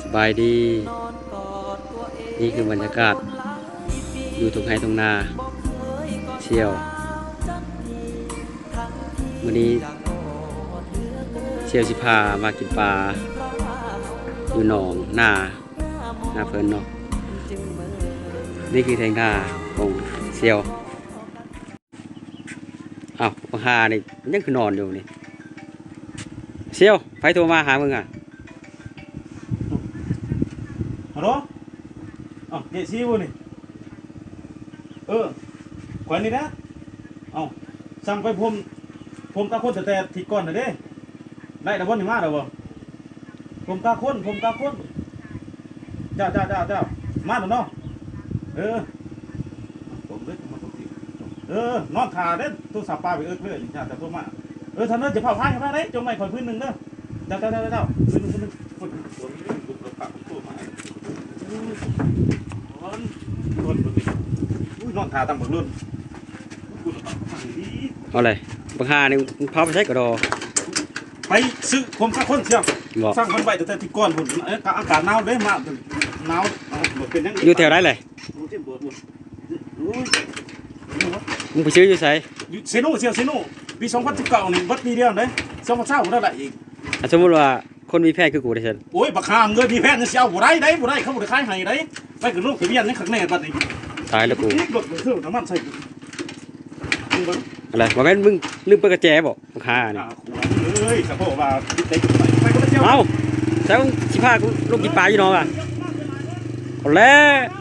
ສະບາຍດີ ນີ້ຄືບັນຍາກາດຢູ່ທົ່ງໄຮ່ທົ່ງນາ ສ່ຽວ ມື້ນີ້ສ່ຽວຊິພາມາກິນປາຢູ່ໜອງນາ ນາເພິ່ນເນາະ. ນີ້ຄືໄຖນາຂອງສ່ຽວ. ອ້າວ ບັກຫ່ານີ້ມັນຍັງຄືນອນຢູ່ນີ້. ສ່ຽວ ໃຜໂທມາຫາມຶງຫັ້ນ? ຮັລໂຫຼ ເອົ້າ ເຈຊີບໍ່ນີ້? ເອີ ຂ້ອຍນີ້ນະ. ເອົ້າ ສັ່ງໄປພົມ ພົມກາຄົນຕັ້ງແຕ່ທິດກ່ອນຫັ້ນເດ້. ໄດ້ແລ້ວບໍ່ນີ້? ມາແລ້ວບໍ່? ຜົມກາຄົນ ຜົມກາຄົນ. ເຈົ້າ ເຈົ້າ ເຈົ້າ ເຈົ້າ ມາແລ້ວເນາະ. ເອີ ເອີ ນອນຖ້າເດ້ ໂທລະສັບປາໄປເອິກເລີຍນີ້. ເຈົ້າ ເຈົ້າໂທມາ. ເອີ ທ່ານເອີຍ ຈະເຝົ້າພາຍໃຫ້ມາໄດ້ ຈົ່ງໄວ້ຂ້ອຍພື້ນໜຶ່ງເດີ. ເຈົ້າ ເຈົ້າ ເຈົ້າ ເຈົ້າ ພື້ນໜຶ່ງ ພື້ນໜຶ່ງ. ອຸ້ຍ ນອນຖ້າຕຳບັກລຸນ. ເອົາເລີຍ ບັກຫ່ານີ້ມັນເຜົາໄປໃສກະດໍ. ໄປຊື້ຜົມກາຄົນສ່ຽວ ບໍ່? ສັ່ງເພິ່ນໄວ້ຕັ້ງແຕ່ທີ່ກ່ອນພຸ້ນ. ເອີ ກະອາກາດໜາວເດ້ ມາໜາວ ເອົາ ບໍ່ເປັນຫຍັງ. ຢູ່ແຖວໃດແຫຼະ? ໂອ້ຍ ມຶງໄປຊື້ຢູ່ໃສ? ຢູ່ເຊໂນ ສ່ຽວເຊໂນ. ປີສອງພັນສິບເກົ້ານີ້ ເບິດປີດຽວເດ້. ສອງພັນຊາວບໍ່ໄດ້ລະອີກ. ອ່ະ ສົມມຸດວ່າຄົນມີແຟນຄືກູເດ້ຊັ້ນ? ໂອ້ຍ ບັກຫ່າເອີຍ ມີແຟນຍັງຊິເອົາບໍ່ໄດ້ໃດ໋ ບໍ່ໄດ້ ເຂົາບໍ່ໄດ້ຂາຍໃຫ້ໃດ໋. ໄປຂຶ້ນລົງທະບຽນໃນຄັກແນ່ບັດນີ້. ຕາຍແລ້ວກູ. ລົດເຊີນນ້ຳມັນໃສ່ກູ. ເບິ່ງ ອັນໃດ? ບໍ່ແມ່ນມຶງລືມເປີດກະແຈບໍ? ບັກຫ່ານີ້ ເອີຍ ສະໂພກວ່າຕິດເຕັກໄປ ໄປຄົນລະສ່ຽວ. ເອົ້າ ແຊວຊິພາກູລົງກິນປາຢູ່ໜອງອະ. ເອົາແລ້ວ.